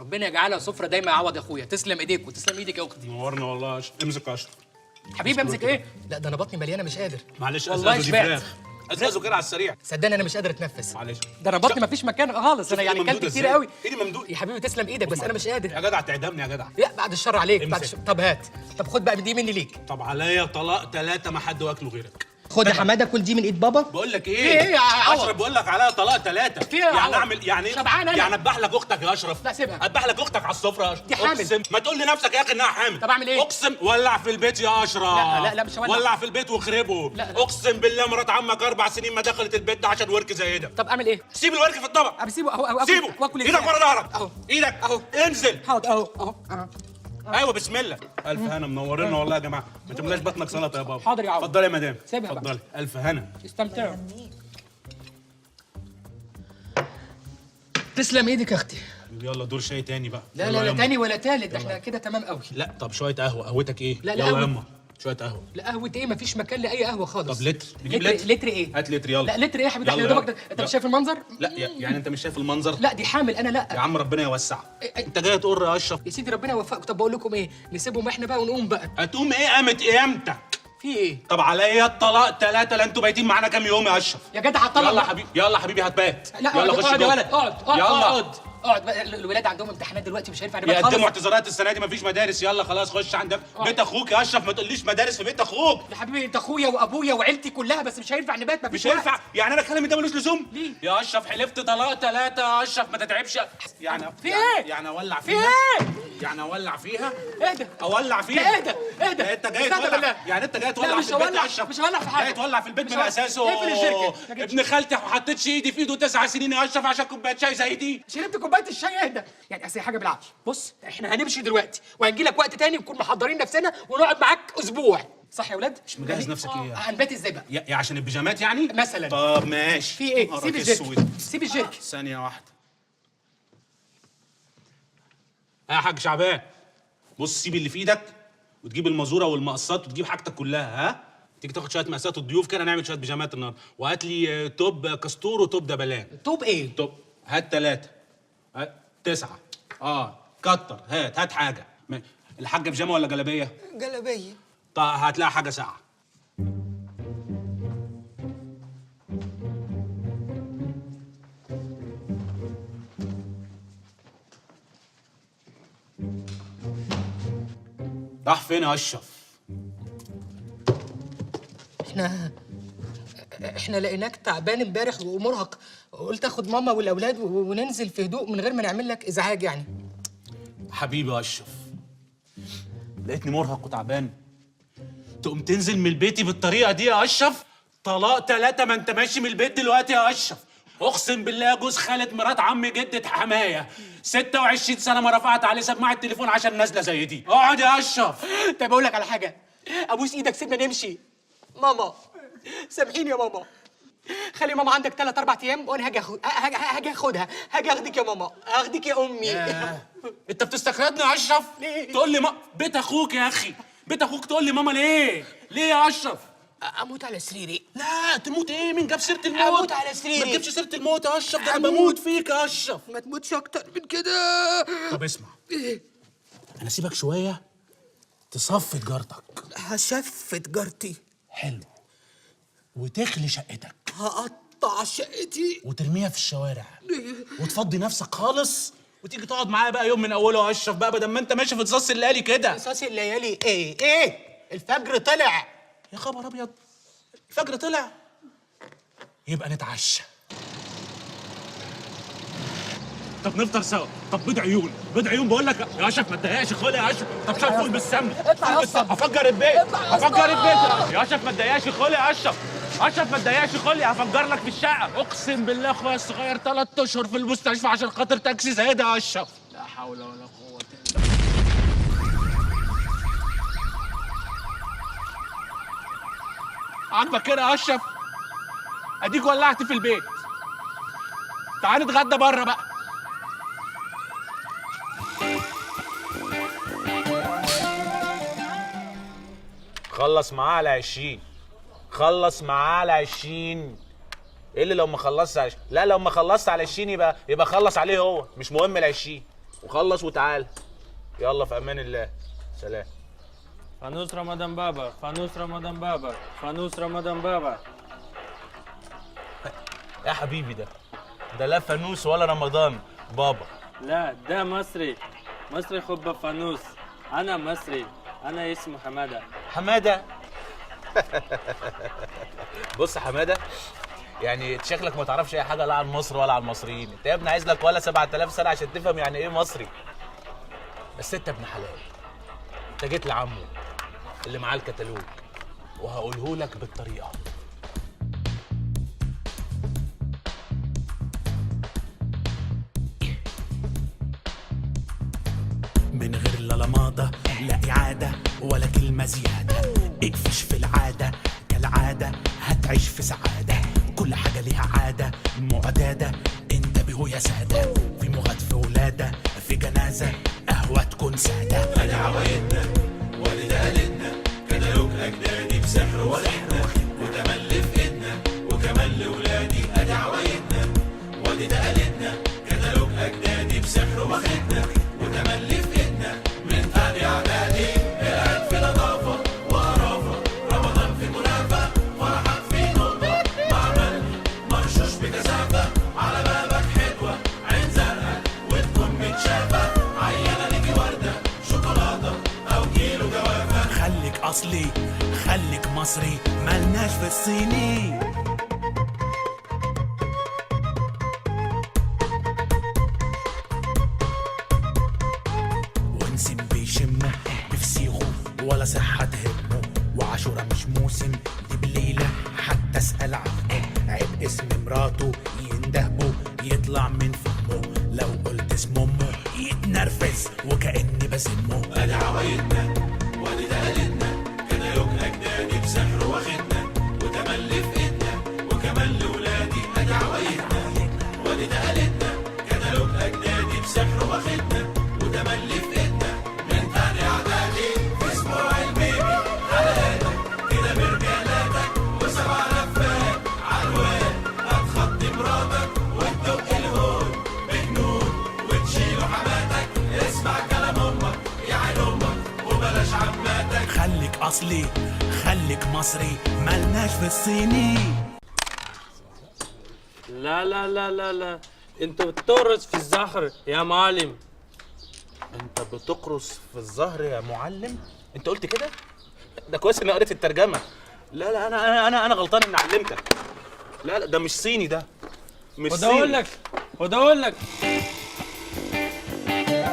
ربنا يجعلها سفره دايما يعوض يا اخويا. تسلم ايديك وتسلم ايدك يا اختي. نورنا والله يا اشرف. امسك يا اشرف حبيبي امسك ايه؟ لا ده انا بطني مليانة مش قادر. معلش والله ازازة دي شبعت. فراخ، ازازة كده على السريع. صدقني انا مش قادر اتنفس. معلش ده انا بطني مفيش مكان خالص، انا شوف يعني إيدي اكلت ممدودة كتير إزاي. قوي. ايدي ممدودة يا حبيبي تسلم ايدك بس انا مش قادر. يا جدع تعدمني يا جدع. لا بعد الشر عليك، بعد امسك. الشر. طب هات، طب خد بقى دي مني ليك. طب عليا طلاق 3 ما حد واكله غيرك. خد يا حمادة كل دي من ايد بابا. بقول لك ايه؟ ايه يا عوض؟ اشرف بقول لك عليا طلاق 3. في ايه يا يعني عوض؟ اعمل يعني ايه؟ شبعان أنا. يعني اذبح لك اختك يا اشرف؟ لا سيبها. اذبح لك اختك على السفرة يا اشرف. دي حامل. اقسم ما تقول لنفسك يا اخي انها حامل. طب اعمل ايه؟ اقسم ولع في البيت يا اشرف. لا، لا، لا، مش هولع. ولع في البيت واخربه. لا، لا. اقسم بالله مرات عمك 4 سنين ما دخلت البيت ده عشان ورك زي ده. طب اعمل ايه؟ سيب الورك في الطبق. ابي سيبه اهو اهو. سيبه. واكل ايدك ورا ظهرك. اهو. ايدك اهو. انزل. حاضر اهو اهو اهو. ايوه بسم الله. الف هنا، منورنا والله يا جماعة. ما تملاش بطنك سلطة يا بابا. حاضر يا عوض. اتفضلي يا مدام. سيبها بقى. اتفضلي. الف هنا. استمتعوا. تسلم ايدك يا اختي. يلا دور شاي تاني بقى. لا يلا لا لا يما. تاني ولا تالت، ده احنا كده تمام قوي. لا طب شوية قهوة. قهوتك ايه؟ لا، لا، يلا قهوة. يما شوية قهوة. لا قهوة ايه؟ مفيش مكان لاي قهوة خالص. طب لتر. نجيب لتر لتر. لتر ايه؟ هات لتر يلا. لا لتر ايه يا حبيبي؟ احنا يلا يا دوبك يلا. انت مش شايف المنظر؟ لا يعني انت مش شايف المنظر؟ لا دي حامل انا. لا يا عم ربنا يوسع. إيه. انت جاي تقر يا اشرف؟ يا سيدي ربنا يوفقك. طب بقول لكم ايه، نسيبهم احنا بقى ونقوم بقى. هتقوم ايه؟ قامت قيامتك. في ايه؟ طب عليا الطلاق 3. لا انتوا بايتين معانا كام يوم يا اشرف؟ يا جدع هطلع. يلا حبيبي، يلا حبيبي هتبات. لا يلا خش اقعد يا جوه. ولد، اقعد اقعد يلا. اقعد اقعد بقى. الولاد عندهم امتحانات دلوقتي مش هينفع نبات يقدموا خالص. اعتذارات السنة دي مفيش مدارس. يلا خلاص خش عندك بيت اخوك يا اشرف. ما تقوليش مدارس في بيت اخوك. يا حبيبي انت اخويا وابويا وعيلتي كلها، بس مش هينفع نبات. مفيش مش هينفع يعني انا الكلام ده ملوش لزوم. ليه؟ يا اشرف حلفت طلاق 3 يا اشرف ما تتعبش. يعني في ايه؟ يعني اولع في فيها. ايه؟ يعني اولع فيها. اهدى. اولع فيها. لا اهدى اهدى. لا انت جاي استهدى تولع. بالله. يعني انت جاي لا تولع مش في البيت يا هولع، اشرف. مش هولع في حاجة. جاي تولع في البيت مش من هولع. اساسه. اقفل الشركة. ابن خالتي ما حطيتش ايدي في ايده 9 سنين يا اشرف عشان كوباية شاي زي دي. شربت كوباية الشاي. اهدى يعني. اصل حاجة بالعقل. بص احنا هنمشي دلوقتي وهنجي لك وقت تاني نكون محضرين نفسنا ونقعد معاك اسبوع. صح يا ولاد؟ مش مجهز نفسك ايه؟ هنبات ازاي بقى؟ يا عشان البيجامات يعني؟ مثلا. طب ماشي. في ايه؟ نهارك سيب الجيركن. أسود. سيب الجيركن. ثانية واحدة. يا حاج شعبان بص، سيب اللي في ايدك وتجيب المازوره والمقصات وتجيب حاجتك كلها. ها؟ تيجي تاخد شوية مقاسات الضيوف كده، نعمل شوية بيجامات النهارده. وهات لي توب كاستور وتوب دبلان. توب ايه؟ توب هات 3 هات 9. كتر. هات هات حاجة. الحاجة بيجامه ولا جلابية؟ جلابية. طب هتلاقي حاجة ساقعه. راح فين يا اشرف؟ احنا لقيناك تعبان امبارح ومرهق، قلت اخد ماما والاولاد وننزل في هدوء من غير ما نعمل لك ازعاج يعني. حبيبي يا اشرف لقيتني مرهق وتعبان تقوم تنزل من بيتي بالطريقة دي يا اشرف؟ طلاق 3 ما انت ماشي من البيت دلوقتي يا اشرف. اقسم بالله جوز خالة مرات عم جدة حماية 26 سنة ما رفعت عليه سماعه التليفون عشان نازله زي دي. اقعد يا اشرف. طب اقول لك على حاجة، ابوس ايدك سيبنا نمشي. ماما سامحيني يا ماما، خلي ماما عندك 3 4 ايام وانا هاجي هاجي اخدها، هاجي اخدك يا ماما، هاخدك يا امي. انت بتستكردني يا اشرف؟ ليه؟ تقول لي ما بيت اخوك يا اخي، بيت اخوك تقول لي ماما ليه؟ ليه يا اشرف؟ اموت على سريري. لا تموت ايه؟ مين جاب سيره الموت؟ اموت على سريري. ما تجيبش سيره الموت يا اشرف، ده انا بموت فيك يا اشرف. ما تموتش اكتر من كده. طب اسمع، انا سيبك شوية تصفي تجارتك. هشف تجارتي. حلو. وتخلي شقتك. هقطع شقتي. وترميها في الشوارع. وتفضي نفسك خالص وتيجي تقعد معايا بقى يوم من اوله يا اشرف بقى، بدل ما انت ماشي في رصاص الليالي كده. رصاص الليالي ايه؟ ايه؟ الفجر طلع. يا خبر ابيض، الفجر طلع. يبقى نتعشى. طب نفطر سوا. طب بيض عيون، بيض عيون بقول لك يا اشرف ما تضايقش خالص يا اشرف. طب شوية فول بالسمنه. اطلع يا اسطى. هفجر البيت. اطلع يا اسطى. هفجر البيت يا اشرف ما تضايقش خالص يا اشرف. اشرف ما تضايقش خالص، هفجر لك في الشقة. اقسم بالله اخويا الصغير 3 اشهر في المستشفى عشان خاطر تاكسي زي ده يا اشرف. لا حول ولا قوة الا بالله. عاجبك كده يا اشرف؟ اديك ولعت في البيت. تعال نتغدى بره بقى. خلص معاه على 20. خلص معاه على 20. ايه اللي لو ما خلصت على 20؟ لا لو ما خلصت على 20 يبقى خلص عليه هو، مش مهم ال 20. وخلص وتعال. يلا في امان الله، سلام. فانوس رمضان بابا، فانوس رمضان بابا، فانوس رمضان بابا. يا حبيبي ده لا فانوس ولا رمضان بابا. لا ده مصري، مصري خب فانوس. انا مصري، انا اسمي حمادة. حمادة؟ بص يا حمادة، يعني شكلك ما تعرفش اي حاجة لا عن مصر ولا عن المصريين. انت يا ابني عايز لك ولا 7000 سنة عشان تفهم يعني ايه مصري. بس انت ابن حلال، انت جيت لعمه اللي معاه الكتالوج، وهقوله لك بالطريقة. من غير لا لماضة لا إعادة ولا كلمة زيادة، اقفش في العادة كالعادة هتعيش في سعادة. كل حاجة ليها عادة معتادة، انتبهوا يا سادة، في مغاد في ولادة في جنازة قهوة تكون سادة. ادي عوايدنا وادي تقاليدنا، كتالوج اجدادي بسحر ولحنا، وتملي في ايدنا وكمان لولادي. ادي عوايدنا وادي تقاليدنا، كتالوج اجدادي بسحر واخدنا، وتملي في ايدنا من تاني اعدادي. العيد في نظافة وقرافه، رمضان في منافه، فرحك في نقطة، معمل مرشوش بكثافة، على بابك حدوه عين زرقاء وتكون متشافه، عينه ليكي ورده شوكولاتة او كيلو جوافه. خليك أصلي خليك مصري، ملناش في الصيني. ونسم بيشمه بفسيخه ولا صحة تهمه، وعاشورة مش موسم دي بليلة حتى اسأل عنه، عيب اسم مراته يندهبه يطلع من فمه، لو قلت اسم امه يتنرفز وكأني بذمه. ادي عوايدنا وادي تقاليدنا، كتالوج اجدادي بسحر واخدنا، وتملي في ايدنا وكمان لولادي. ادي عوايدنا وادي تقاليدنا، كتالوج اجدادي بسحر واخدنا، وتملي في ايدنا من تاني اعدادي. في اسبوع البيبي حلقاتك كده برجالاتك، وسبع لفات عالواد هتخطي مراتك، وتدق الهون بجنون وتشيله حماتك. اسمع كلام امك يا عين امك وبلاش عماتك. خليك أصلي خليك مصري، ملناش في الصيني. لا لا لا لا لا، انت بتورط في الزهر يا معلم. انت بتقرص في الظهر يا معلم؟ انت قلت كده؟ ده كويس اني قريت الترجمة. لا لا انا انا انا, أنا غلطان اني علمتك. لا لا ده مش صيني، ده مش وده صيني. اقول لك، وده اقول لك.